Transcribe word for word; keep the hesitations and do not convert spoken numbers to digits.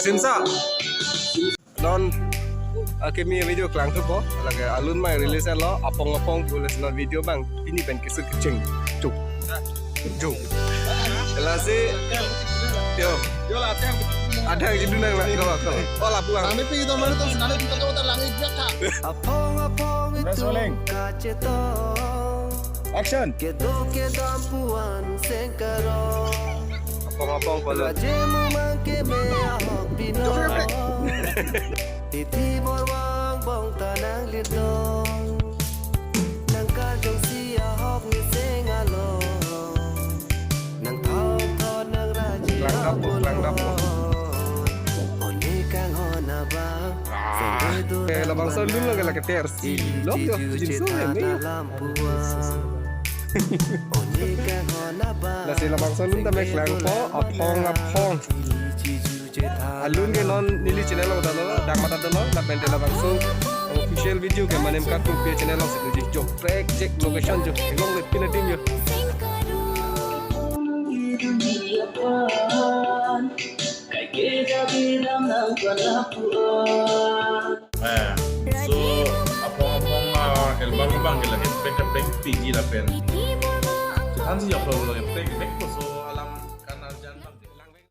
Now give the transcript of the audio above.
Simsa. Non akimi video klangthupo, lake alun mai release lo, Apong Apong pu, lasi non video abang pini pen kesut kecheng. Chuk. Chuk. Lasi, yo. Adang jidu nang la, kalau, kalau. Oh, lapu ang. Kami pi itu mana tuh, senada kita tahu terlangi biak, ha? Apong apong Press itu rolling. Kachetong. Action. Kedo kedam puan sengkarong. Apong apong polo. Rajemu mangke me ahok pino. Titi borwang bong tanang lindong. Nang karjong si ahok ni sengalo. Nang thok thok nang raji. Langkap po, langkap po. Oni kang hona bang. Ah, eh, labangso alun lo ke lake tersi. Lok yo, jinso ya ni. Lasi labangso alun tame klangpo, Apong Apong. Alun ke non neli channel lo dalo, dang mata dalo, lapen te labangso official video ke Manim Katupi channel lo si tuji jok track, check location jok, ilong le pina tim yo. Eh, so, Apong Apong, ah, album abang ke lake pek pek piji lapen. Chethan si upload lake pek pek po.